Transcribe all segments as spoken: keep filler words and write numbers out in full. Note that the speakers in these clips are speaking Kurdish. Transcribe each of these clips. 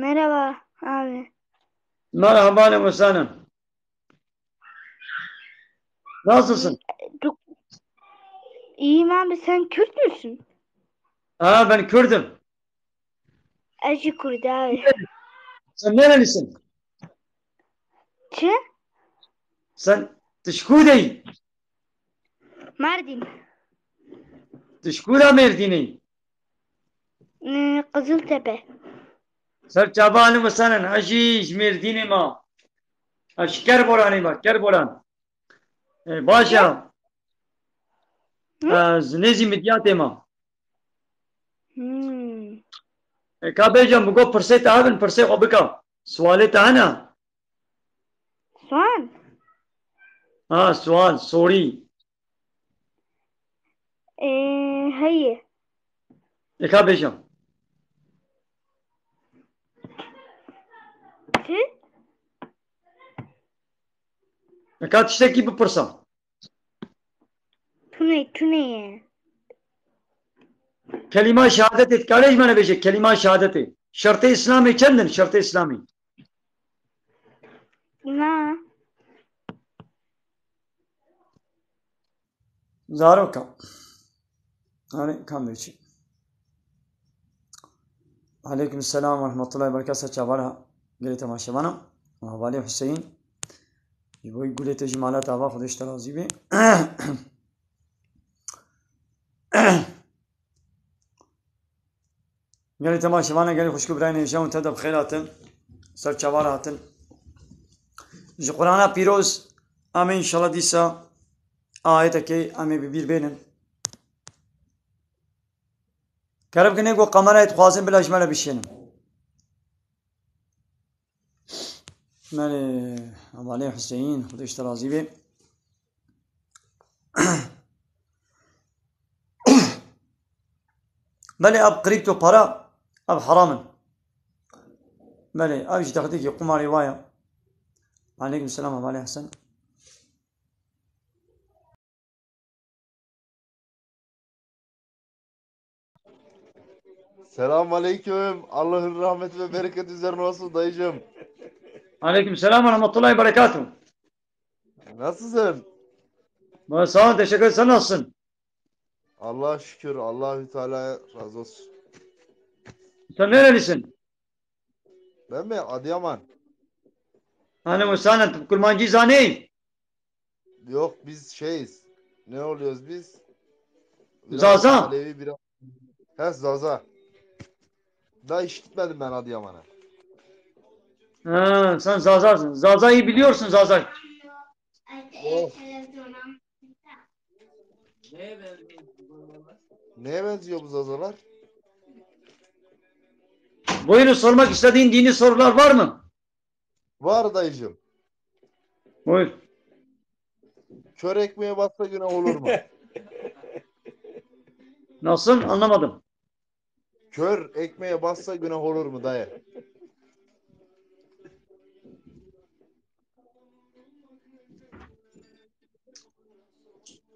Merhaba abi. Merhaba, ahlen ve sahlen. Nasılsın? Du- İyiyim abi, sen Kürt müsün? Ha, ben Kürdüm. Ez jî Kurd abi. Sen nerelisin? Çi? Sen tişkû dey? Mardin. Tişkû da Mêrdînê? Ee, Kızıltepe. Ser çava, ahlen ve sahlen. Ez jî ji Mêrdînê ma. Ez ji Kerboranê ma, Kerboran. E, baş e. Hı? Ez nêzî Midyatê ma. Hmm. E, ka bêjim, bi go pirsê te hebin, pirsê xwe bika. Sualê te hene? Sual? Ha, sual, sorî. Ee, heye. E, ka bêjim. Çi? E, ka tiştekî bipirsa. Tune, tune ye. Kelîma şehadetê, dikarê ji me re bêje, kelîma şehadetê. Şertê Îslamê çend in, şertê Îslamê? Na. Zaroka. Hani kam bêçî. Aleykum selam ve rahmetullahi ve berekatuhu. Çavara gelê temaşevana. Hevalê Hüseyin. Ji bo gulê te jî mala te ava, Xwedê ji te razî be. Gelê temaşevana, gelê xwişk û birayên hêja hûn te de bi xêr hatin. Ser çava re hatin. Ji Qur'ana pîroz em ê înşallah dîsa ayetekê em ê bi bîr bênin. Kerem kin, ê ku kamerayê dixwazin bila ji me re bişênin. Belê, hevalê Hüseyin, Xwedê ji te razî be. Belê, ev krîpto para, ev heram in. Belê, ev jî textîkê qumarê wa ye. Aleykum selam, hevalê Hesen. Selam aleyküm. Allah'ın rahmeti ve bereketi üzerine olsun dayıcığım. Aleykum selam ve rahmetullahi ve berekatuhu. Nasılsın? Sağ ol, teşekkür ederim. Sen nasılsın? Allah şükür. Allahü Teala razı olsun. Sen nerelisin? Ben mi? Adıyaman. Ahlen ve sahlen, tu Kurmancî zanî? Yok, biz şeyiz. Ne oluyoruz biz? Biraz Zaza. Alevi, biraz. He, Zaza. Daha hiç gitmedim ben Adıyaman'a. Ha, sen Zazasın. Zaza'yı biliyorsun, Zaza. Yok. Neye benziyor bu Zazalar? Buyurun, sormak istediğin dini sorular var mı? Var dayıcığım. Buyur. Kör ekmeğe bassa günah olur mu? Nasıl? Anlamadım. Kör ekmeğe bassa günah olur mu dayı?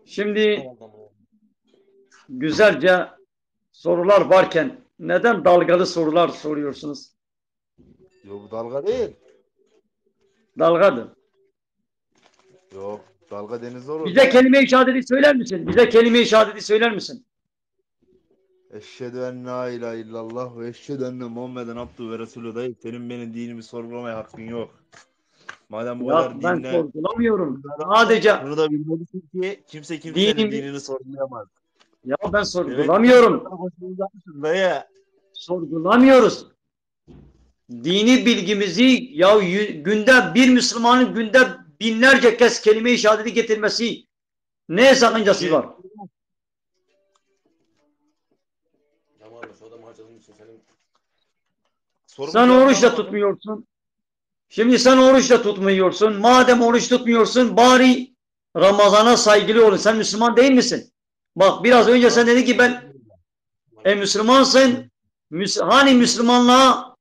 Şimdi güzelce sorular varken neden dalgalı sorular soruyorsunuz? Yok, bu dalga değil. Dalgadır. Yok, dalga denizde olur. Bize kelime-i şehadeti söyler misin? Bize kelime-i şehadeti söyler misin? Eşhedü en la ilahe illallah ve eşhedü enne Muhammeden abdühü ve resulü dayı. Senin benim dinimi sorgulamaya hakkın yok. Madem bu kadar Ya ben dinle sorgulamıyorum. Sadece Bunu da bilmelisin ki kimse kimsenin Dinimi- dinini sorgulayamaz. Ya ben sorgulamıyorum. Konuşmayı yapmışsın dayı. Sorgulamıyoruz. Dini bilgimizi ya yü- günde bir Müslümanın günde binlerce kez kelime-i şehadeti getirmesi ne sakıncası var? Sorumuzu Sen oruç da anlamadın. tutmuyorsun. Şimdi sen oruç da tutmuyorsun. Madem oruç tutmuyorsun, bari Ramazan'a saygılı olun. Sen Müslüman değil misin? Bak, biraz önce sen dedin ki ben e, Müslümansın. Müs- hani Müslümanlığa,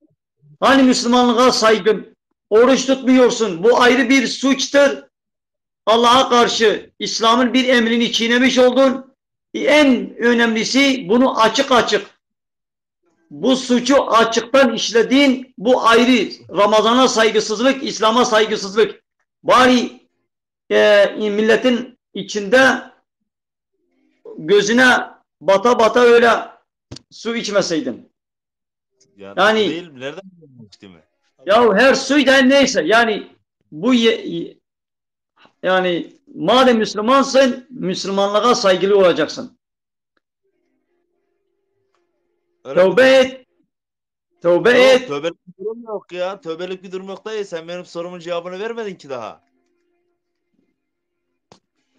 hani Müslümanlığa saygın? Oruç tutmuyorsun. Bu ayrı bir suçtur. Allah'a karşı İslam'ın bir emrini çiğnemiş oldun. En önemlisi bunu açık açık bu suçu açıktan işlediğin bu ayrı. Ramazana saygısızlık, İslam'a saygısızlık. Bari e, milletin içinde gözüne bata bata öyle su içmeseydin. Ya, Yani- değil, nereden bileyim içtiğimi? Ya her suyu da neyse yani bu ye- yani madem Müslümansın, Müslümanlığa saygılı olacaksın. Öyle Tövbe et. Tövbe Yok, et. Tövbelik bir durum yok ya. Tövbelik bir durum yok da sen benim sorumun cevabını vermedin ki daha.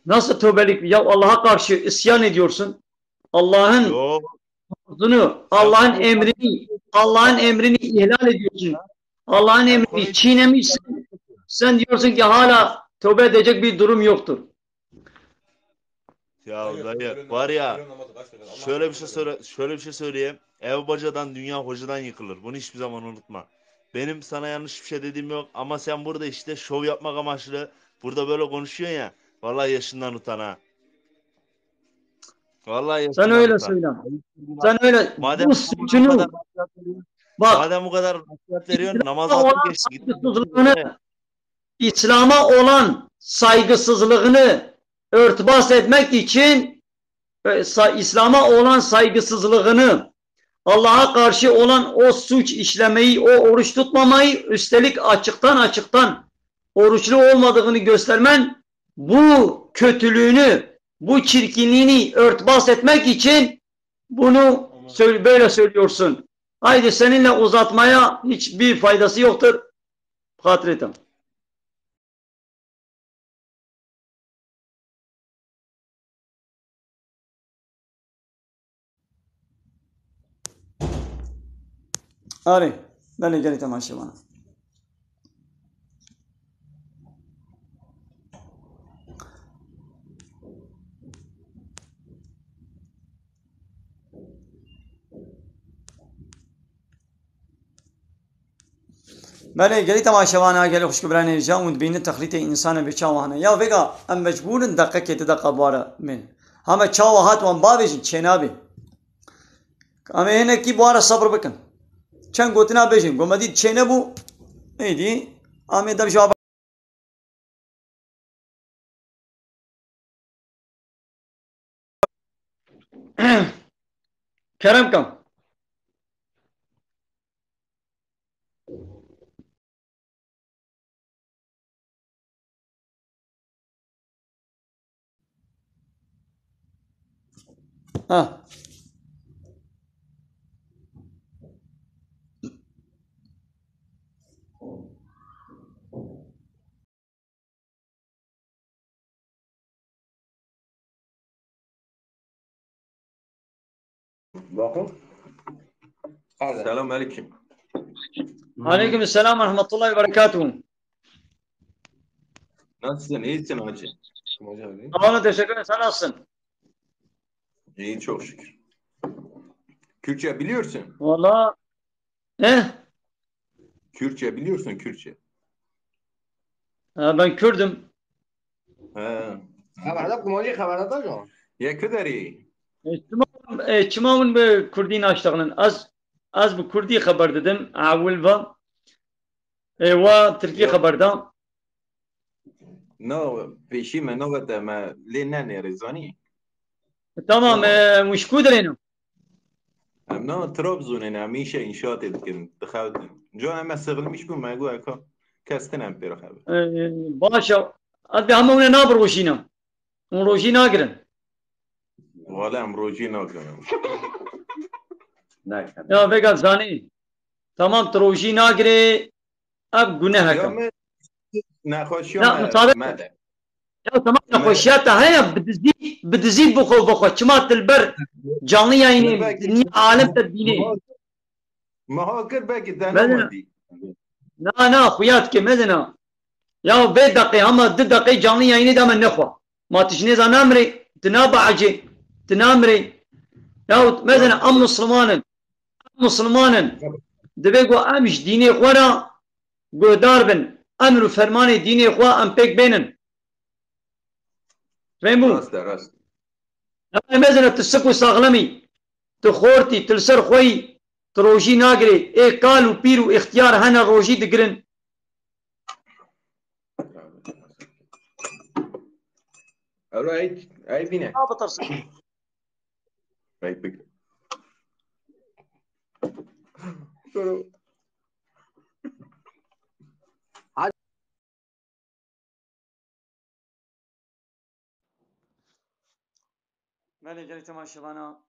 Nasıl tövbelik? Ya Allah'a karşı isyan ediyorsun. Allah'ın Yok. huzurunu, Allah'ın emrini, Allah'ın emrini ihlal ediyorsun. Allah'ın emrini çiğnemişsin. Sen diyorsun ki hala tövbe edecek bir durum yoktur. Ya dayı, var ya, şöyle bir şey söyle, şöyle bir şey söyleyeyim. Ev bacadan dünya hocadan yıkılır. Bunu hiçbir zaman unutma. Benim sana yanlış bir şey dediğim yok ama sen burada işte şov yapmak amaçlı burada böyle konuşuyorsun ya. Vallahi yaşından utan ha. Vallahi yaşından Sen öyle utan. söyle. Sen öyle Madem bu bu suçunu kadar nasihat veriyorsun, bak madem bu kadar nasihat veriyorsun, namaz İslam'a vakti olan geçti gitti. saygısızlığını İslam'a olan saygısızlığını örtbas etmek için e, sa- İslam'a olan saygısızlığını Allah'a karşı olan o suç işlemeyi, o oruç tutmamayı üstelik açıktan açıktan oruçlu olmadığını göstermen bu kötülüğünü, bu çirkinliğini örtbas etmek için bunu söyle- böyle söylüyorsun. Haydi seninle uzatmaya hiçbir faydası yoktur. Hatırlayın. Arê, belê gelî temaşevan. Belê, gelî temaşevana, gelî xwişk û birayê hêja, hûn dibînin texlîtê însanê bê çawa hene. Ya vêga, em mecbûr in deqekê, du deqa bû re bên. Heme çawa hat wan bavêjin, çênabê. Em ê hinekî bû re sebir bikin. Çend gotina bêjin, ku me dît çênebû, êdî, em ê dev ji Kerem kam. Ha. Bakın. Selam aleyküm. Aleyküm selam ve rahmetullahi ve berekatuhu. Nasılsın? İyisin hacı? Sağ olun, teşekkür ederim. Sen nasılsın? İyi, çok şükür. Kürtçe biliyorsun? Valla, eh? Kürtçe biliyorsun, Kürtçe. Ha, ben Kürdüm. He. Xeberdar, Kumancî xeberdar can. Ya Küderî. E, çima, e, çima hûn bi Kurdî naştexilin? Ez, ez bi Kurdî xeber didim, ewil ve. E, wa Tirkî xeber da. No, pêşî me navete me lê nenêrê, zanî? Tamam, e, hûn ji ku derê ne? Em na Trabzonê ne, em îşe înşaatê dikin, dixebitin. Ca em me sixilmîş bû, me got eka kes tine em pê re xebit. E, baş e. Ez dê hema hûn ê nabirojînim. Hûn rojî nagirin. Wale em rojî nagirin. Ya vêga zanî. Tamam, tu rojî nagirê, ev gunehek e. Ya me nexweşiya me, me de. Ya tamam, nexweşiya te heye, bi dizî, bi dizî bixwe, bixwe. Çima tu li ber canlı yayınê, dinya alem te dibînê? Meha kir belkî te nemedî. Na, na, xuya dike, mezina. Ya vê deqê, hema du deqê canlı yayınê de me nexwe. Ma tu ji nêza namirê, tu nabeecê, tu namirê. Ya mezina, em Musliman in. Em Musliman in. Divê ku em ji dînê xwe re guhdar bin. Emr û fermanê dînê xwe em pêk bênin. Fêm bû? Rast e, rast. Em mezina, tu sik û saxlem î. Tu xort î, tu li ser xwe yî. Tu rojî nagirê. Ê kal û pîr û îxtiyar hene rojî digirin. Ewro ey, ey bîne. Ka bitirsin. Ey bik. Ewro. Belê gelî temaşevana.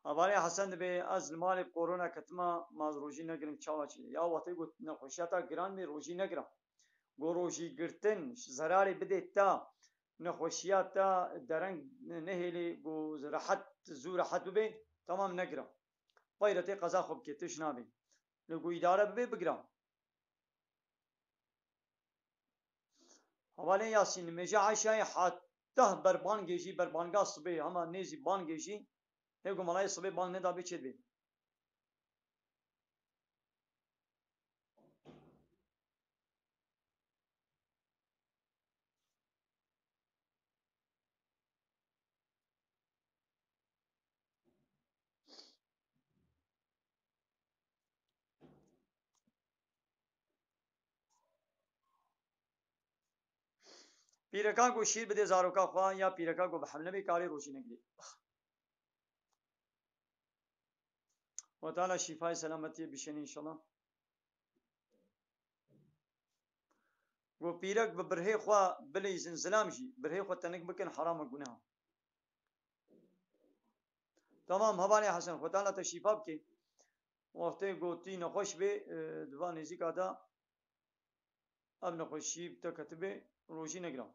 Hevalê Hesen dibê, ez li malê korona ketima, ma ez rojî negirim, çawa çi? Ya wextê got nexweşiya te giran bê, rojî negira. Got rojî girtin zerarê bidê te, nexweşiya te dereng nehêlê, got rehet, zû rehet bibê, temam negira. Peyre tê qeza xwe bike, tişt nabê. Lê got îdare bibê, bigira. Hevalê Yasîn, nimêja Eşayê heta berbangê jî, berbanga sibê, hema nêzî bangê jî, hê ku melayê sibê bang neda bê çê dibê. Pîreka ku şîr bidê zaroka xwe ya pîreka ku bi hemle bê karê rojî negirê. Xwe Teala şîfayê selametiyê bişêne înşallah. Got pîrek bi birhê xwe bileyzin zilam jî, birhê xwe tenik bikin, heram e, guneha. Tamam, hevalê Hesen, Xwe Teala te şîfa bike. Wextê gotî nexweş bê, e, di van nêzîka de ev nexweşî bi te ketibê, rojî negira.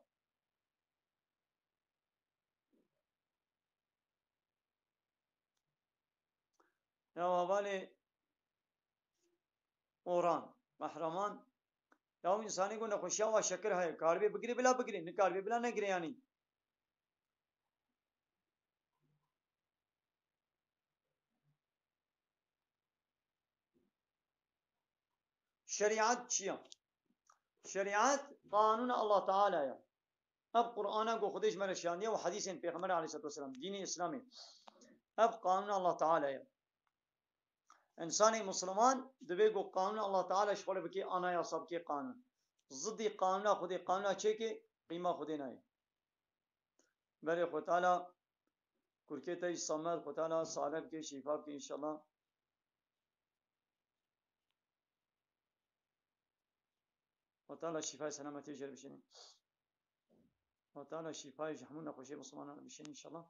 Ya hevalê Oran, Qehreman, ya ew însanê ku nexweşiya wa şekir heye, karibê bigirê bila bigirê, nikaribê bila negirê yanî. Şerîat çi ya? Şerîat qanûna Allah Teala ya. Ev Qur'ana ku Xwedê ji me re şandiye û hedîsên Pêxember aleyhisselatu vesselam, dînê Îslamê. Ev qanûna Allah Teala ya. Însanê Musliman divê ku qanûna Allah Teala ji xwe re bike anayasa, bike qanûn. Zidî qanûna Xwedê, qanûna çêkê, qîma Xwedê nayê. Belê Xwe Teala kurkê te jî selamet, Xwe Teala salih bike, şîfa bike înşallah. Xwe Teala şîfayê selametiyê jê re bişêne. Xwe Teala şîfayê ji hemû nexweşiyê Muslimanan re bişêne înşallah.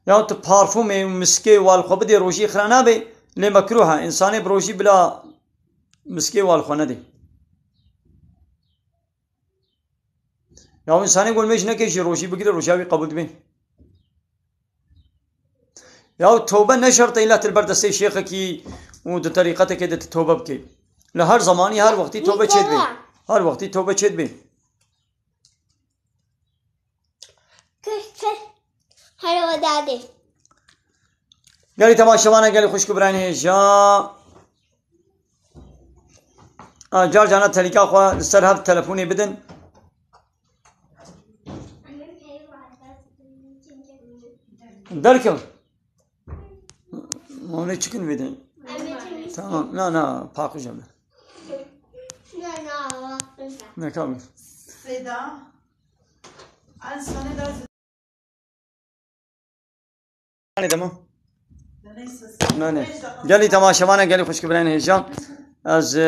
Ya tu parfumê û miskê û al xwe bidê rojî xira nabe, lê mekruh e. Însanê bi rojî bila miskê û al xwe nedê. Ya însanê ku nimêj neke jî rojî bigire, roja wî qebûl dibe. Ya tewbe ne şert e îlla tu li ber destê şêxekî û di terîqetekê de tu tewbe bikî. Li her zemanî, her wextî tewbe çêdibe. Her wextî tewbe çêdibe. Kış, kış. Her o dadê. Gelî temaşevana, gelî xwişk û birayên hêja. A, car carna telîka xwe li ser hev telefonê bidin. Derkevin. Hûn ê çikin vê din? Tamam. Na, na, paqij em. Ne kabir. Seda. Anê dema. Ne, ne. Gelî temaşevana, gelî xwişk birayên hêja. Ez, e,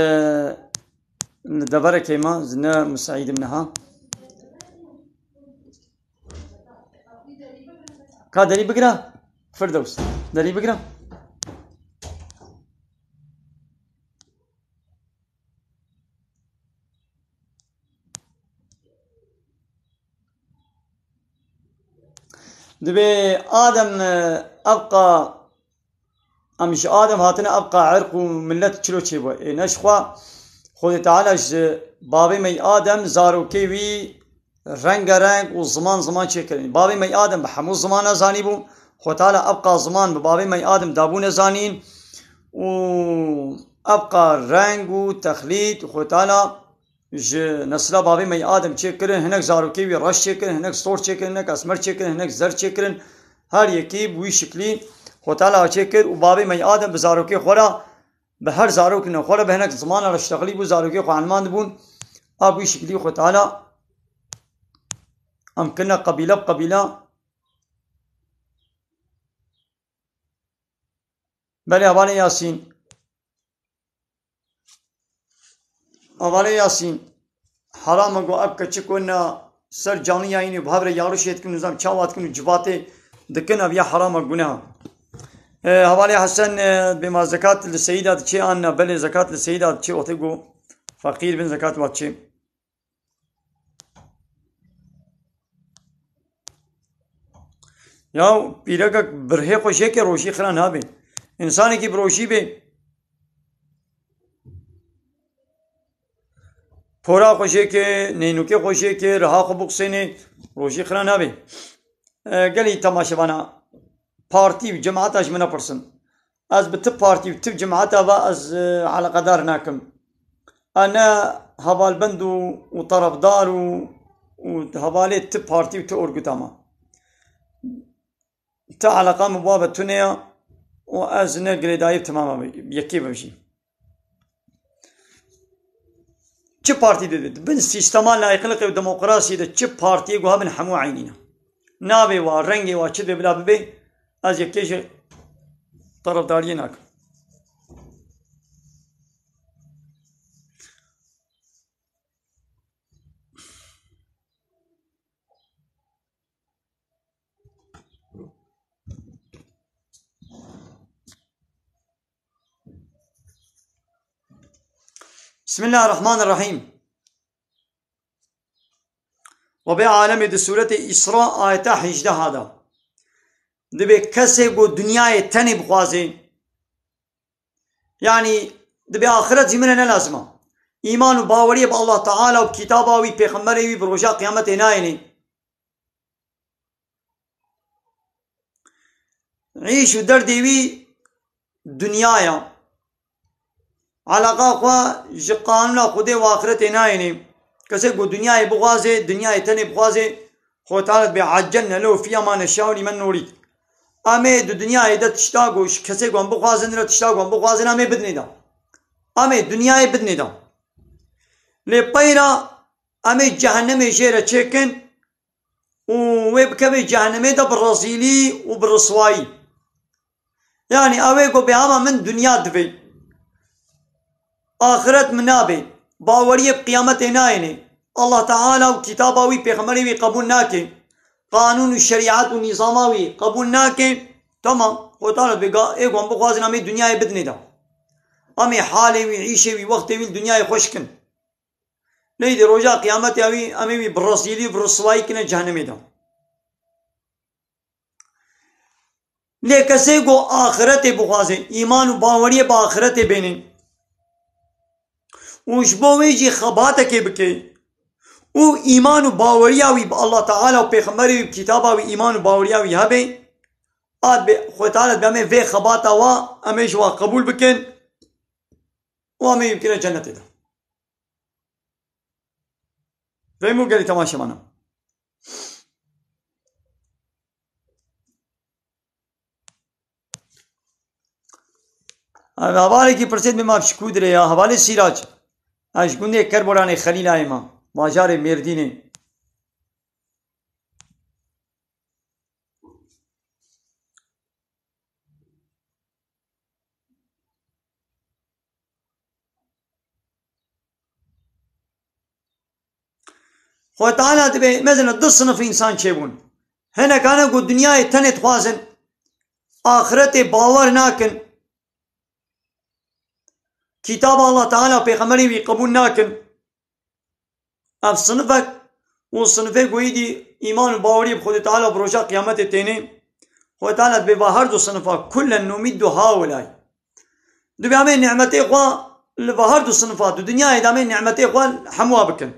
li deverekê me, ez ne misaîd im niha. Ka derî bigira. Firdews. Derî bigira. Dibê Adem, e, evqa, em ji Adem hatine, evqa irq û millet çilo çêbû. Ê ne ji xwe, Xwedê Teala ji babê me yî Adem zarokê wî rengereng û ziman ziman çêkirin. Babê me yî Adem bi hemû zimana zanîbû. Xwedê Teala evqa ziman bi babê me yî Adem dabûne zanîn û evqa reng û texlît Xwedê Teala ji nesla babê me yî Adem çêkirin, hinek zarokê wî reş çêkirin, hinek sor çêkirin, hinek esmer çêkirin, hinek zer çêkirin. Her yekî bi wî şiklî Xwedê Teala çêkir û babê me yî Adem bi zarokê xwe re, bi her zarokine xwe re bi hinek zimana re ştexilî bû, zarokê xwe elmandibûn. A bi wî şiklî Xwedê Teala em kirine qebîle bi qebîle. Belê hevalê Yasîn. Hevalê Yasîn. Heram e ku ev keçik wina ser canî yayînê bi hev re yarişê dikin, nizam çawa dikin û civatê dikin, ev ya heram e, guneha. E, hevalê Hesen, e, bê ma zekat li seyîda diçê an ne? Belê zekat li seyîda diçê, wextê ku feqîr bin zekat wa diçê. Ya pîrekek birhê xwe jêke rojî xira nabe. Însanekî bi rojî be, pora xwe jêke, neynûkê xwe jêke, riha xwe biqisêne, rojî xira nabe. E, gelî temaşevana partî û cemaeta ji min nepirsin. Ez bi ti partî û ti cemaeta ve ez, e, eleqedar nakim. Ez ne hevalbend û, û tarafdar û, û hevalê ti partî û ti orguta me. Ti eleqa min bi wa ve tune ya û ez ne girêdayî bi temama ve, yekê ve jî. Çi partî de, de, di bin sîstema layîqiliqê û demokrasiyê de çi partiyê ku hebin hemû eynî ne. Navê wa, rengê wa çi dibê bila bibê, ez yekê jî terefdariyê nakim. Bismillahirrahmanirrahîm. Rabê alemê di sûretê Îsra ayeta hejdeh de. Dibê kesê ku dinyayê tenê bixwazê, yanî dibê axiret jî min re ne lazim e. Îman û baweriyê bi Allah Teala û bi kitaba wî, pêxemberê wî, bi roja qiyametê nayênê. Îş û derdê wî dinya ye. Eleqa xwe ji qanûna Xwedê û axiretê nayênê. Kesê ku dinyayê bixwaze, dinyayê tenê bixwaze, Xwedê Teala dibê, "Eccenne lehu fîha ma neşşaû limen nurîd." Em ê di dinyayê de tişta ku ji kesê ku em bixwazin re, tişta ku em bixwazin, em ê bidinê de. Em ê dinyayê bidinê de. Lê peyra em ê cehennemê jê re çêkin û wê bikeve cehennemê de bi rezîlî û bi riswayî. Yanî ew ê ku bê hema min dinya divê. Axiret min nabê. Baweriyê bi qiyametê nayênê. Allah Teala û kitaba wî, pêxemberê wî qebûl nake. Qanûn û şerîet û nîzama wî qebûl nake. Tamam. Xwedê Teala dibê ga ê ku em bixwazin em ê dinyayê bidinê de. Em ê halê wî, îşê wî, wextê wî li dinyayê xweş kin. Lê di roja qiyametê wî, em ê wî bi rezîlî, bi riswayî kine cehennemê de. Lê kesê ku axiretê bixwaze, îman û baweriyê bi axiretê bêne û ji bo wê jî xebatekê bike û îman û baweriya wî bi Allah Teala û pêxemberê wî, bi kitaba wî, îman û baweriya wî hebe, a dibê, Xwedê Teala dibê em ê vê xebata wa, em ê ji wa qebûl bikin û em ê wî bikine cennetê de. Veymo gelî temaşevana. Hevalekî pirsê dibê ma ji ku dirê ya? Hevalê Sîrac. Ez ji gundê Kerboranê Xelîlayê me. Bajarê Mêrdînê. Xwedê Teala dibê, mezin e, du sinif însan çêbûn. Hinekane ku dinyayê tenê dixwazin, axiretê bawer nakin, kitaba Allah Teala, pêxemberê wî qebûl nakin. Ev sinifek û sinifê ku êdî îman û baweriyê bi Xwedê Teala bi roja qiyametê têne, Xwedê Teala dibê va her du sinifa kullen numiddu haulay. Dibê em ê nimetê xwe li va her du sinifa di dinyayê de em ê nimetê xwe hemû wa bikin.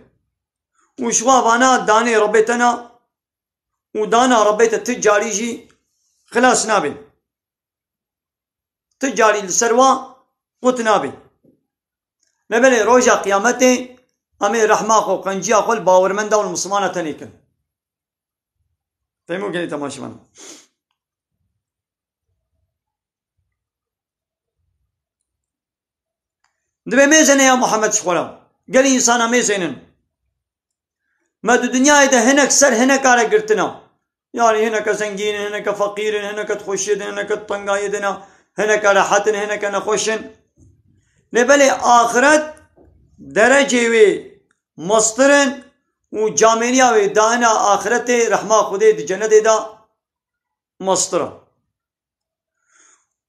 Û ji wa vana danê Rebbê te na û dana Rebbê te ti carî jî xilas nabe. Ti carî li ser wa qut nabe. Lê belê roja qiyametê em ê rehma xwe û qenciya xwe li bawermenda û li misilmana tenê kin. Fehmo gelê temaşevan. Dibê mêzene ya Muhammed ji xwe re. Gelî însana mêzênin. Me di dinyayê de hinek ser hineka re girtina. Yani hineke zengîn in, hineke feqîr in, hineke di xweşiyê de, hineke di tengayê de ne, hineke rehet in, hineke nexweş in. Lê belê axiret derecê wê mestir in û camêriya wê dayina axiretê rehma Xwedê di cenedê de mestir e.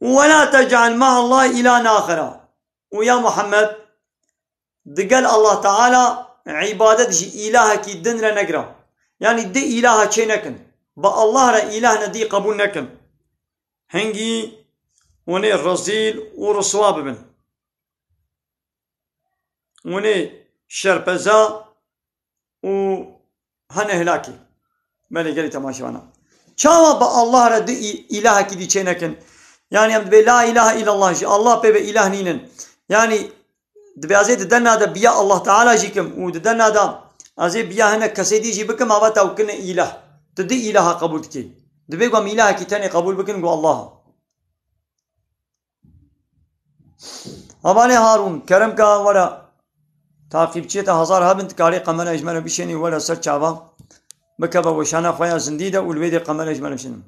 Û "Wela tec'al ma'allahi ilahen axira." Û ya Muhammed, digel Allah Teala îbadet ji îlahekî din re negire. Yanî di îlaha çê nekin. Bi Allah re îlah nedî qebûl nekin. Hingî hûn ê rezîl û riswa bibin. Hûn ê şerpeza û hene hilakî. Belê gelî temaşevana. Çawa bi Allah re di î-, îlahekî dî çê nekin? Yanî em dibê la ilahe illallah jî Allah pê ve îlah nînin. Yanî dibê ez ê di dena de biya Allah Teala jî kim û di dena de ez ê biya hinek kesê dî jî bikim, ava te ew kine îlah. Tu di îlaha qebûl dikî. Dibê ku em îlahekî tenê qebûl bikin ku Allah. Hevalê Harûn, kerem ka were, taqîbçiyê te hezar hebin, dikarî qemera ji me re bişênî, were ser çava, bikeve weşana xwe ya zindî de û li wê dê qemera ji me re bişênin.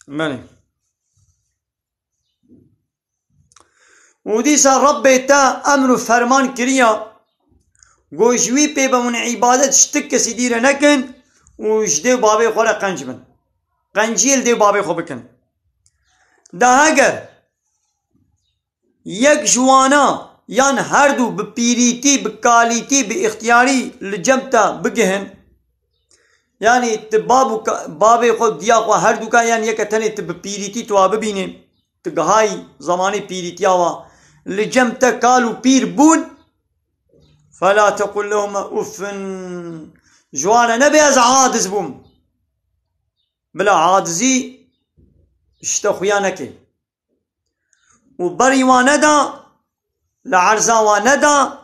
Belê. Û dîsa Rebbê te emr û ferman kiriya, got, ji wî pê be hûn îbadet ji ti kesî dî re nekin û ji dê û bavê xwe re qenc bin. Qenciyê li dê û bavê xwe bikin. Da heger yek ji wana yan her du bi pîrîtî, bi kalîtî, bi îxtiyarî li cem te bigihin, yanî tu bab û ka-, bavê xwe, diya xwe her du ka, yan yeke tenê tu bi pîrîtî tu wa bibînî, tu gihayî zemanê pîrîtiya wa, li cem te kal û pîr bûn, fela tequl lehuma uffin, ji wan re nebe ez aciz bûm. Bila acizî ji te xuya neke. Û berî wan neda, li erza wan neda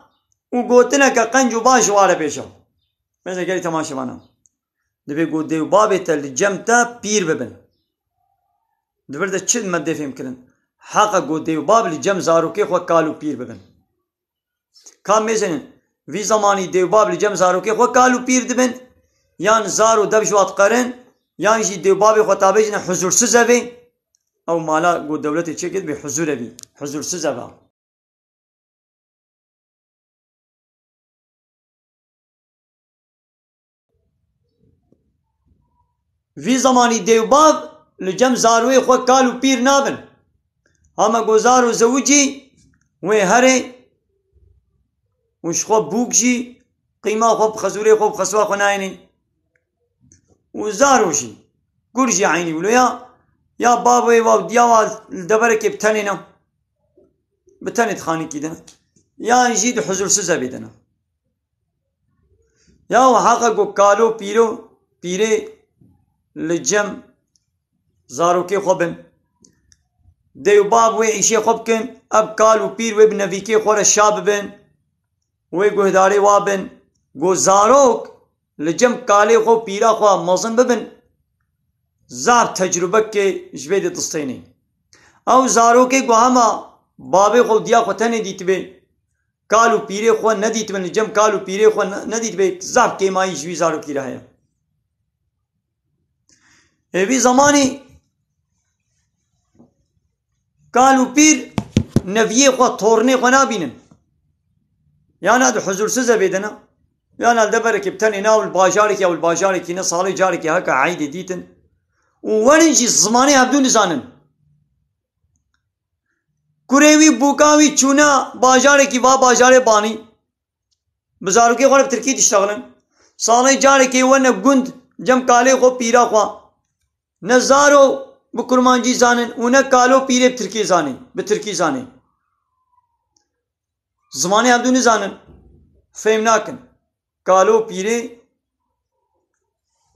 û gotineke qenc û baş ji wan re bêje. Mêze gelî temaşevana. Dibê ku dê û babê te li cem te pîr bibin. Di vir de çi me dê fêm kirin? Heqe ku dê û bab li cem zarokê xwe kal û pîr bibin. Ka mêzênin, vî zemanî dê û bab li cem zarokê xwe kal û pîr dibin, yan zaro dev ji wa diqerin, yan jî dê û babê xwe tabê jine huzursiz evê, ew mala ku dewletê çêkir bê huzur evî, huzursiz eva. Vî zemanî dê û bav li cem zaroyê xwe kal û pîr nabin. Hema ku zaro zewicî wê herê û ji xwe bûk jî qîma xwe bi xezûrê xwe bi xesûra xwe nayênê. Û zaro jî, gur jî eynî wilo ya, ya bavê wa û diya wa li deverekê bi tenê ne. Bi tenê di xanîkî de ne. Yan jî di huzursiz evê de ne. Ya û heqe ku kalo pîro, pîrê li cem zarokê xwe bin. Dê û bav wê îşê xwe bikin, ev kal û pîr wê bi nevîkê xwe re şa bibin, wê guhdarê wa bin. Ku zarok li cem kalê xwe û pîra xwe mezin bibin, zaf tecrûbekê ji vê de distênê. Ew zarokê ku hema babê xwe û diya xwe tenê dîtibê, kal û pîrê xwe nedîtibin, li cem kal û pîrê xwe ne-, nedîtibê, zaf kêmayî ji wî zarokî re heye. Ê vî zemanî kal û pîr neviyê xwe, tornê xwe nabînin. Yana di huzursiz evê de ne, yana li deverekê bi tenê ne, ew li bajarekî, ew li bajarekî ne, salê carekê heke eydê dîtin. Û werin jî zimanê hevdû nizanin. Kurê wî, bûka wî çûne bajarekî, va bajarê banî. Bi zarokê xwe re bi tirkî diştexilin. Salê carekê wene gund cem kalê xwe, pîra xwe. Ne zaro bi kurmancî zanin û ne kalo pîrê bi tirkî zanî, bi tirkî zanî. Zimanê hevdû nizanin, fêm nakin. Kalo pîrê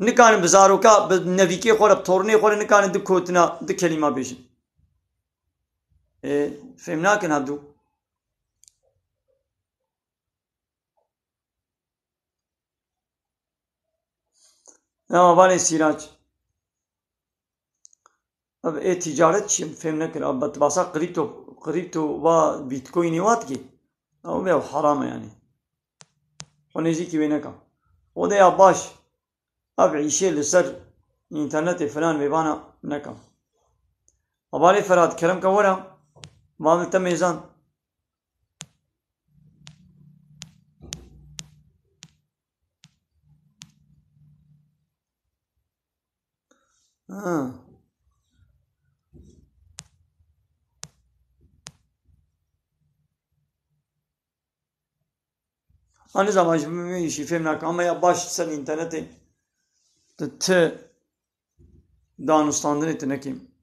nikarin bi zaroka, bi nevîkê xwe re, bi tornê xwe re nikarin du kotina, du kelîma bêjin. Ê, fêm nakin hevdû. Ya, hevalê Sîrac. Ev ê ticaret çi, fêm nekir. Ev bet-, basa kripto, kripto va Bitcoin'ê wat ki. Ew bê, ew haram e yani. Xwe nêzîkî wê neka. O de ya baş. Ev îşê li ser înternetê filan vêvana neka. Hevalê Ferhat, kerem ke were. Van li te mêzan. Ha. Ha, nizam, ji min jî fêm nakim. Ama ya baş ser înternetê tu ti danûstandinê tu nekî.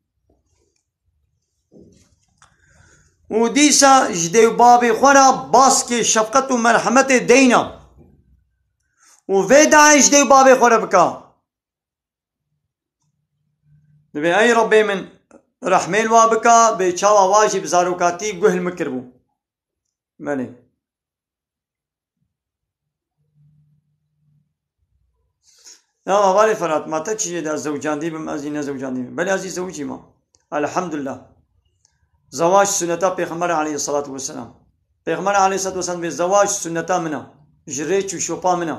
Û dîsa ji dê û bavê xwe re baskê şefqet û merhemetê deyna. Û vê dayê ji dê û bavê xwe re bika. Dibê, ey Rebbê min, rehmê li wa bika, bê çawa wa jî bi zarokatî guh li min kiribû. Belê. Ya hevalê Ferhat, ma te çi jê de, ez zewcandî bim, ez jî nezewcandî bim. Belê ez jî zewicî me. Elhamdulillah. Zewac sunneta Pêxember aleyhissalatu vesselam. Pêxember aleyhissalatu vesselam dibê zewac sunneta min e. Ji rêç û şopa min e.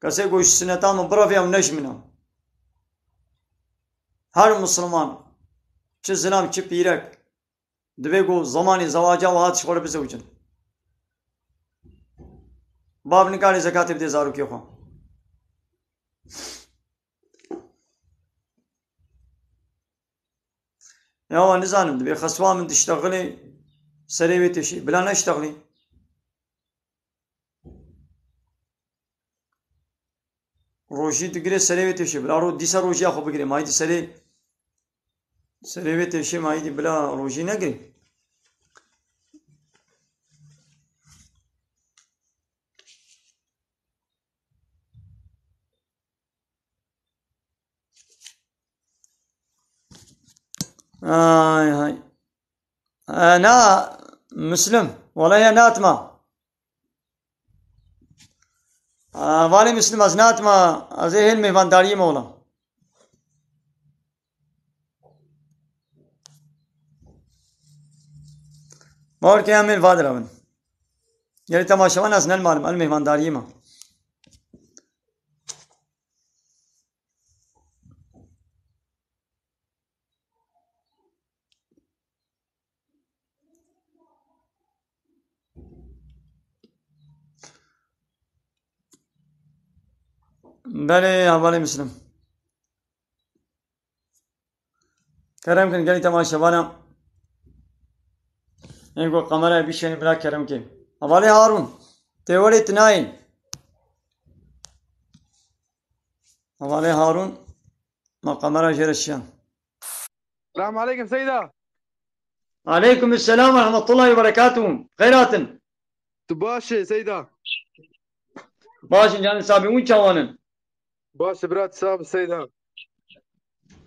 Kesê ku ji sunneta min bireve ew ne ji min e. Her misilman, çi zilam, çi pîrek, divê ku zemanê zewaca û hat ji xwe re bizewicin. Bav nikare zekatê bide zarokê xwe. Ya wa nizanim, divê xeswa min diştexilê serê wê têşê. Bila neştexilî. Rojî digire serê wê têşê. Bila ro-, dîsa rojiya xwe bigire. Mayî di serê, serê wê têşê mayî di bila rojî negire. Ay, ay. E, na, Müslüm. Walahi ya natma. E, valê Müslüm, ez natma. Ez ê hêl mêvandariyê me wala. Bawer ke em ê li va direvin. Gelê temaşevan ez ne li mal im, el mêvandariyê me. Belê, hevalê Müslüm. Kerem kin, gelî temaşevana. Ên ku kamerayê bişêne bila kerem kin. Hevalê Harun. Tê welê tinayên. Hevalê Harun. Ma kamera jê re şiyan. Selamun aleykum Seyda. Aleykum selam ve rahmetullahi ve berekatuhu. Xeyr hatin. Tu baş î Seyda? Baş in canê sabî, hûn çawan in? Baş î bira, tu sax bî Seyda.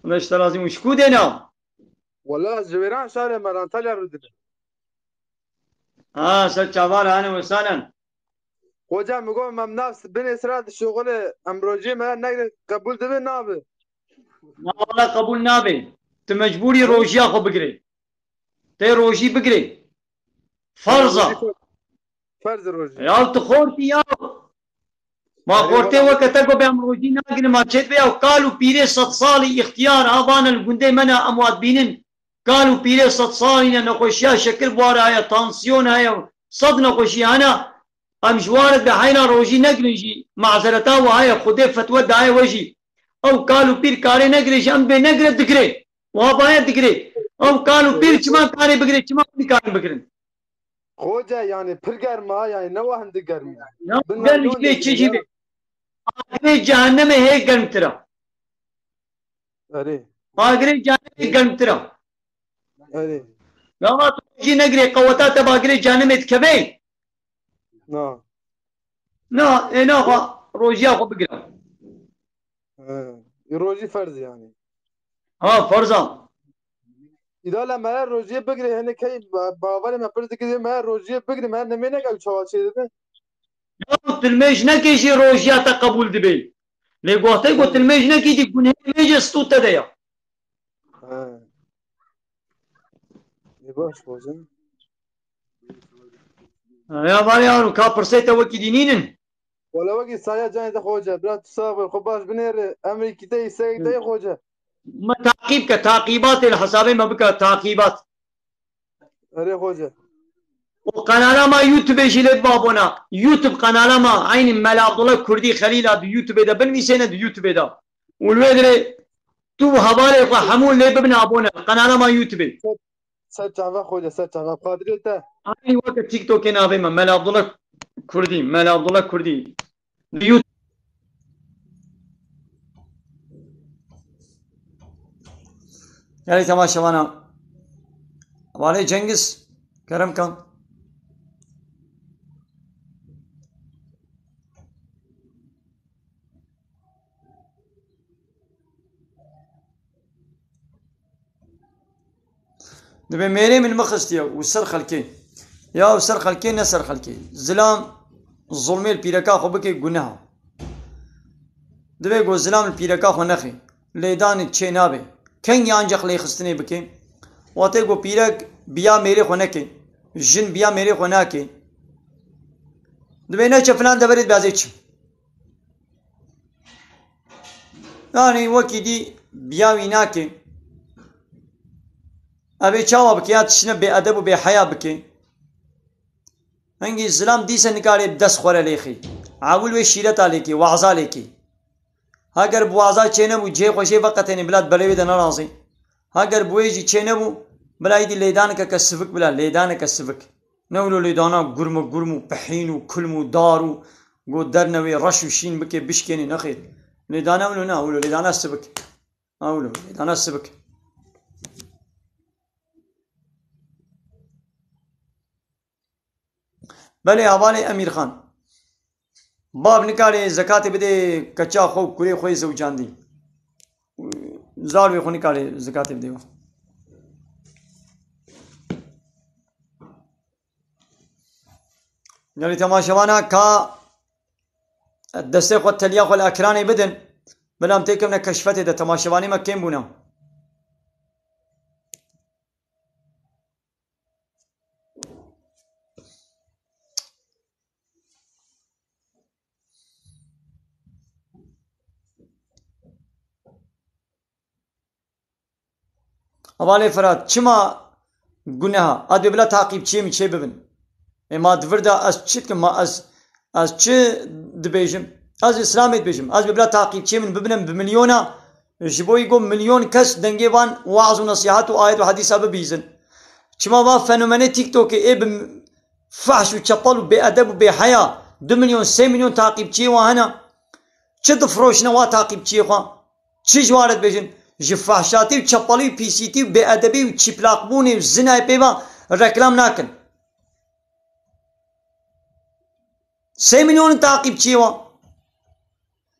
Xwedê ji te razî, hûn ji ku dêna? Wela ez ji Wêran şarê me, Antalya rûdine. Ha, ser çava re, ehlen we sehlen. Xoca min got, em nav binê sira dişuxulê, em rojiyê me negre qebûl dibe, nabe. Na wala qebûl nabe. Tu mecbûrî rojiya xwe bigirê. Tê rojî bigirê. Ferz a. Ferz rojî. Ya tu xortî ya. Ma xortê weke te ku be em rojî nagirin, ma çêt be ya kal û pîrê sed salî îxtiyar ha vane li gundê me ne em wat bînin. Kal û pîrê sed salî ne nexweşiya şekir buhara heye, tansiyon heye, sed nexweşiya hene. Em ji waret be heyna rojî negirin jî, mazereta we heye, Xwedê fetwe daye we jî. Ew kal û pîr karê negire jî, em bê negire digire. Wiha baye digire. Ew kal û pîr çima karê bigire, çima nikarin bigirin? Xoce, yani pir germ a, yani ne wa hindik germ e. Ya germ jî bê çi jî bê. Agirê cehennemê hê germtir a. Erê. Agirê cehennemê germtir a. Erê. Ya ma tu jî negirê qeweta te bagirê cehennemê dikeve. Na. Na, ê naxwa rojiya xwe bigire. He. Rojî ferz yani. Ha, ferz a. Îdala me rojiyê bigirê, hinek hey ba-, baverê me pir dikirê me rojiyê bigirê, me nemênek ew çawa çêdibe. Ya tu limêj nekê jî rojiya te qebûl dibe. Lê gohtê ku tu limêj nekî jî gunhê limêjê stû te de ya. He. Ê baş, baş, he. Ya var ya, ka pirsê te wekî dî nînin. Wala wekî saya canê te xoce. Bira tu sax be, xwe baş binêre. Emrîkî te, îseyek te yê xoce. Me taqîb ke, taqîbatê li hesabê me bike, taqîbat. Erê xoce. Û qenala ma YouTube jî lê biba abona. YouTube qenala ma eynî Mela Abdullah Kurdî Xelîla di YouTube de binivîsêne di YouTube de. Û li wê dirê tu û hevalê xwe hemû lê bibine abone. Qenala ma YouTube. Ser çava xoce, ser çava. Qadirê te. Eynî weke TikTokê navê me. Mela Abdullah Kurdî. Mela Abdullah Kurdî. Di YouTube. Gelê temaşevana. Hevalê Cengiz. Kerem kan. Dibê mêrê min mixistiye û ser xelkê. Ya û ser xelkê, ne ser xelkê. Zilam zulmê li pîreka xwe bike, guneh a. Divê ku zilam li pîreka xwe nexê. Lêdanê çê nabe. Kengî ancaq lêxistinê bike. Wextê ku pîrek biya mêrê xwe neke. Jin biya mêrê xwe nake. Dibê neçe filan deverê dibe ez ê çim. Yanî wekî dî biya wî nake. Ev ê çawa bike ya tiştine bêedeb û bêheya bike. Hingî zilam dîse nikare bi dest xwe re lêxî. Ewil wê şîreta lêkî, waza lêkî. Heger bi waza çênebû, cihê xwe jê veqetênê bila di belê wê de nerazî. Heger bi wê jî çênebû, bila îdî lêdanekeke sivik bila, lêdaneke sivik. Ne wilo lêdana gurme gurm û pehîn û kulm û dar û go dernewê reş û şîn bike bişkênê, nexêr. Lêdana wilo ne, wilo lêdana sivik. Ha wilo lêdana sivik. Belê hevalê Emîrxan. Bav nikare zekatê bidê keça xwe û kurê xwe yê zewcandî. Zarokê xwe nikare zekatê bidê. Gelê temaşevana ka destê xwe teliya xwe li ekranê bidin. Bila em têkevine keşfetê de, temaşevanê me kêm bûne. Hevalê Firat, çima guneha? Ez dibê bila taqîbçiyê min çê bibin. Ê ma di vir de ez çi dikim? Ma ez, ez çi dibêjim? Ez Îslamê dibêjim. Ez dibê bila taqîbçiyê min bibinem bi milyona, ji bo ku milyon kes dengê van waaz û nesîhat û ayet û hedîsa bibîzin. Çima va fenomenê TikTokê ê bi fahş û çepel û bêedeb û bêheya du milyon, sê milyon taqîbçiyê wan hene? Çi difiroşine wa taqîbçiyê xwe? Çi ji wan re dibêjin? Ji fahşatî û çepelî û pîsîtî û bêedebî û çîplaqbûnê û zinayê pê ve reklam nakin. Sê milyon in taqîbçiyê wan.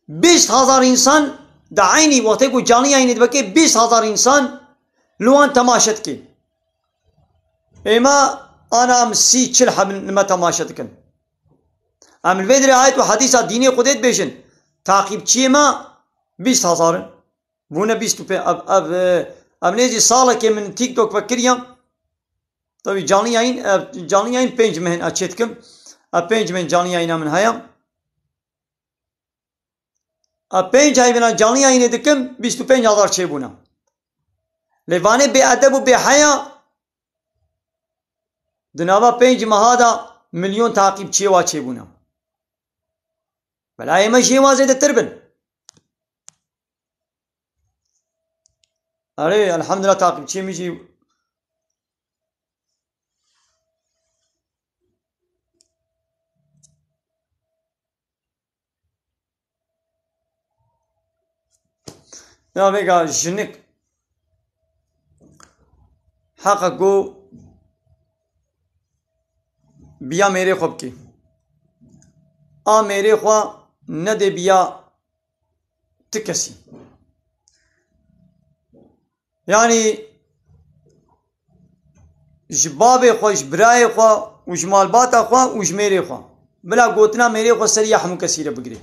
Bîst hezar însan di eynî wextê ku canî yayînê dibekê, bîst hezar însan li wan temaşe dike. Êma ana em sî çil hebin li me temaşe dikin. Em li vê dirê ayet û hedîsa dînê Xwedê dibêjin. Taqîbçiyê me bîst hezar in. Bûne bîst û pênc, ev, ev, e, ev nêzî salekê min TikTok vekiriya. Tabii canlı yayın, e, canlı yayın pênc meh in, e, çêdikim. E, pênc meh in canlı yayına min heye. E, pênc ay bina canlı yayınê dikim, bîst û pênc hezar çêbûne. Lê vanê bêedeb û bêheya, di nava pênc meha de milyon takipçiyê wa çêbûne. Belayê me jê wa zêdetir bin. Erê, elhamdülillah, takipçiyê min jî. Ya vêga jinik heqa ku biya mêrê xwe bikê. A mêrê xwe nedê biya ti kesî. Yanî ji bavê xwe, ji birayê xwe û ji malbata xwe û ji mêrê xwe. Bila gotina mêrê xwe ser ya hemû kesî re bigirê.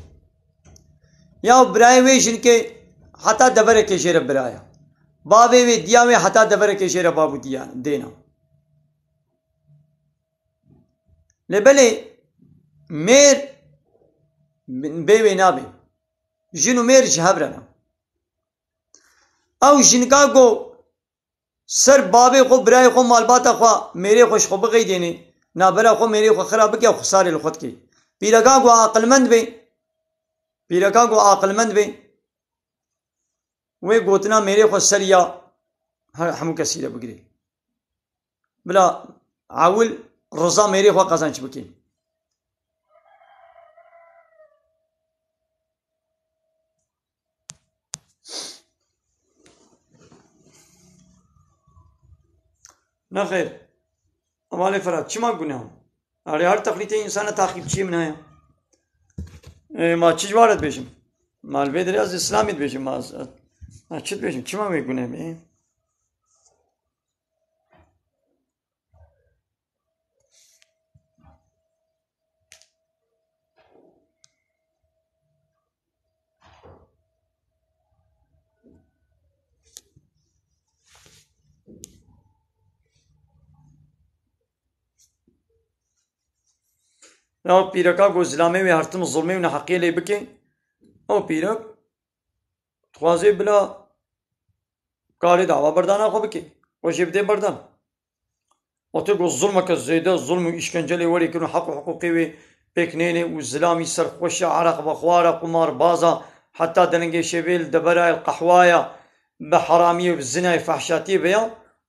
Ya birayê wê jinikê heta deverekê jê re biraya. Bavê wê, diya wê heta deverekê jê re bav û diya dêna. Lê belê mêr bê wê nabê. Jin û mêr ji hev re ne. Ew jinika ku ser bavê xwe, birayê xwe, malbata xwe, mêrê xwe ji xwe bixeydênê, navbera xwe, mêrê xwe xira bike, xwe sarê li xwe dike. Pîreka ku aqilmend be, pîreka ku aqilmend be, wê gotina mêrê xwe ser ya he-, hemû kesî re bigirê. Bila ewil riza mêrê xwe qezenc bike. Nexêr. Hevalê Firat, çima gune? Erê her teqlîtê însana taqîbçiyê min heye. E, ma çi ji wa re dibêjim? Ma li vê derê ez Îslamî dibêjim, ma ez, ma çi dibêjim? Çima wê gune be? Ya pîreka ku zilamê wê hertim zulmê û neheqiyê lê bike, ew pîrek dixwaze bila karê dawa berdana xwe bike. Xwe jê bide berdan. Wextê ku zulmeke zêde, zulm û îşkencelê werê kirin û heq û hiqûqê wê pêk nêne û zilamî serxweş e, ereq vexwar e, qumarbaza, heta delengê şevê li debera ye, li qehwa ye, bi heramiyê, bi zinayê, fehşatiyê veya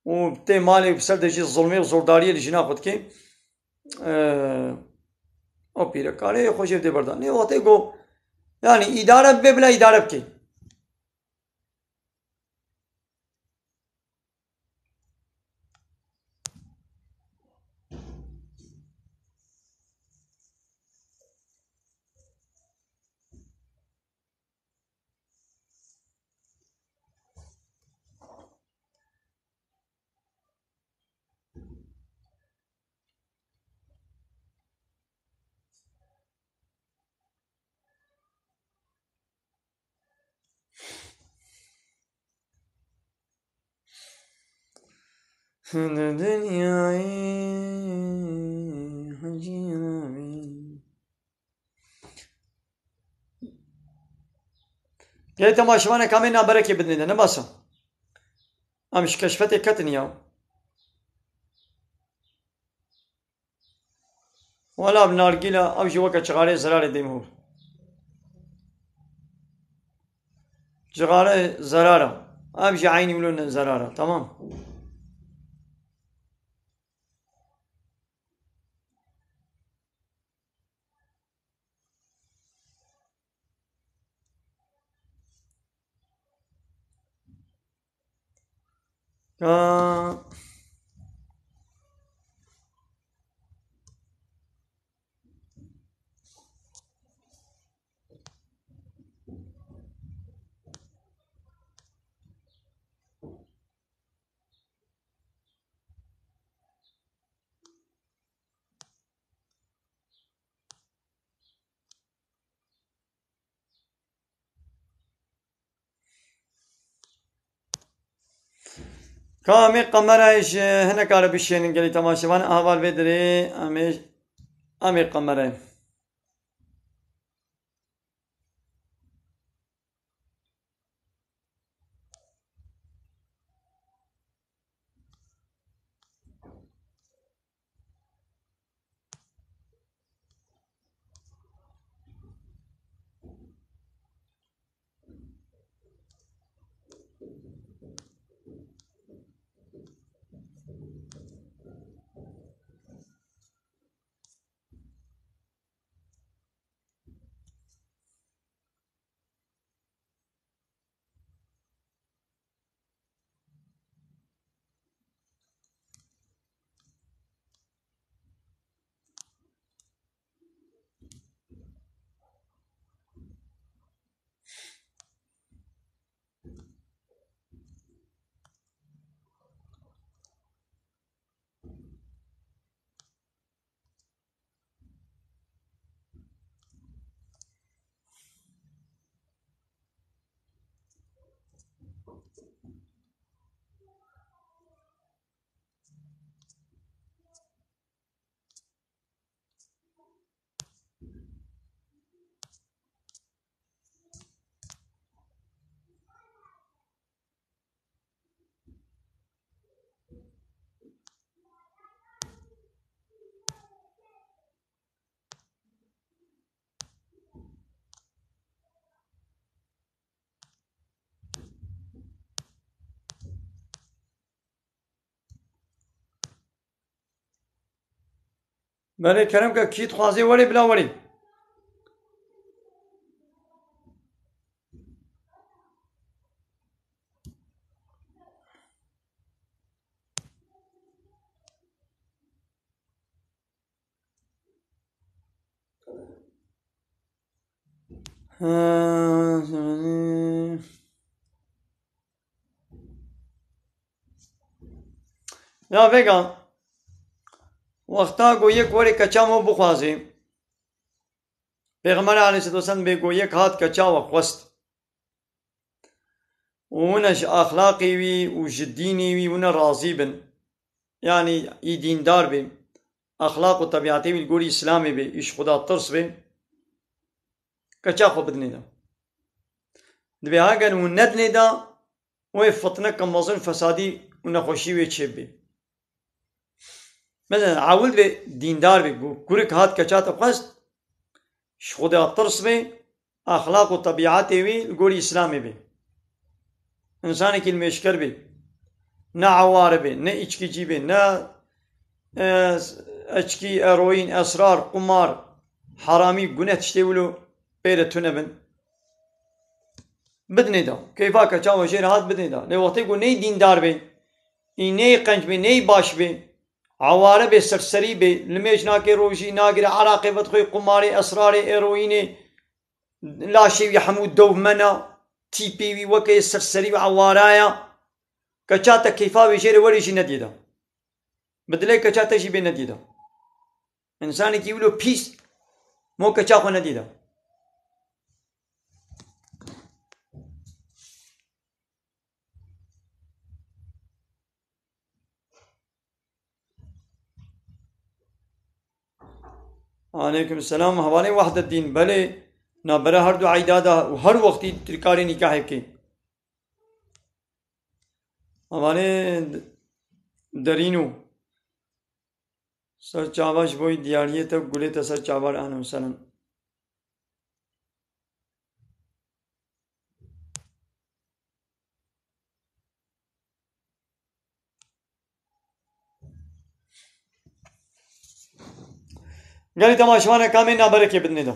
û tê malê û bi ser de jî zulmê û zordariyê li jina xwe dike. Eee, o pîrekarê xwe jê dê berdan. Nê wextê ku, yanî îdare bibe bila îdare bike. Dinyayê hecî nebî. Gelê temaşevanê kamê naberekê bidinê de, ne basa. Em ji keşfetê ketin ya. Wela bi nargîla, ew jî weke çixarê zerarê dêm hûr. Çixarê zerara. Ev jî eynî wilo ne zerara. Tamam. Ka Ka em ê kamerayê ji hinek kare bişênin gelî temaşevan, heval vê dirê em ê, em ê kamerayê. Belê, kerem ke, kî dixwazê werê bila werê. Ya vêga, wexta ku yek werê keça me bixwazê, Pêxember aleyhisselatu vesselam bê ku yek hat keça we xwest. Û wina ji axlaqê wî û ji dînê wî wina razî bin. Yanî î dîndar bê. Axlaq û tebîatê wî li gorî Îslamê bê, î ji Xuda tirs bê. Keça xwe bidinê de. Dibê heger hûn nedinê de, wê fitne, kembazin, fesadî û nexweşî wê çêbibê. Mesela, ewil divê dîndar bê, ku kurik hat keça te xwest, ji Xuda tirs bê, axlaq û tebîatê wî li gorî Îslamê bê. Însanekî limêşker bê. Ne eware bê, ne îçkicî bê, ne, e, eçkî, eroîn, esrar, qumar, heramî, guneh tiştê wilo pê re tune bin. Bidinê de. Keyfa keça we jê re hat, bidinê de. Lê wextê ku ney dîndar bê, î ney qenc bê, ney baş bê, eware bê, serserî bê, limêj nake, rojî nagire, eraqê vedixwê, qumarê, esrarê, eroînê, laşê wî hemû dewmena, tîpê wî weke yê serserî û ewara ya. Keça te keyfa wê jê re werê jî nediyê de. Bi dilê keça te jî bê nediyê de. Însanekî wilo pîs, mo keça xwe nediyê de. Aleykum selam. Hevalê Wahdeddîn, belê, navbera her du eyda de û her wextî tu dikarî nîkahê bikî. Hevalê d-, Derîno. Ser çava ji bo diyariyê te, gulê te ser çava re, ehlen û sehlen. Gelî temaşevanê kamê naberekê bidinê de.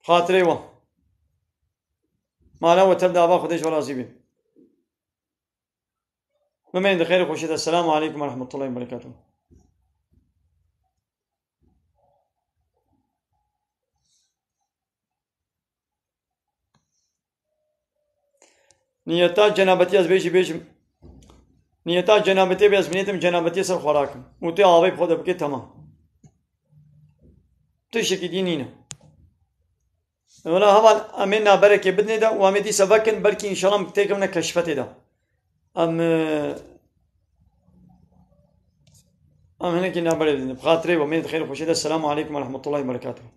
Xatirê we. Mala we tev de ava, Xwedê ji we razî bê. Bimeyên di xêr û xweşî de. Selamu aleykum ve rahmetullahi ve berekatuhu. Niyeta cenabetî ez bêjî bêjim. Niyeta cenabetê bê, ez binêtim cenabetiyê ser xwe rakim. Û tê avê bi xwe de bike, temam. Tiştekî dî nîne. Wela heval, em ê naberekê bidinê de û em ê dîsa vekin, belkî înşallah em têkevine keşfetê de. Em, e, em hinekî naberê didin. Bi xatirê we, mênê di xêr û xweşiyê de. Selamu aleykum ve rahmetullahi ve berekatuhu.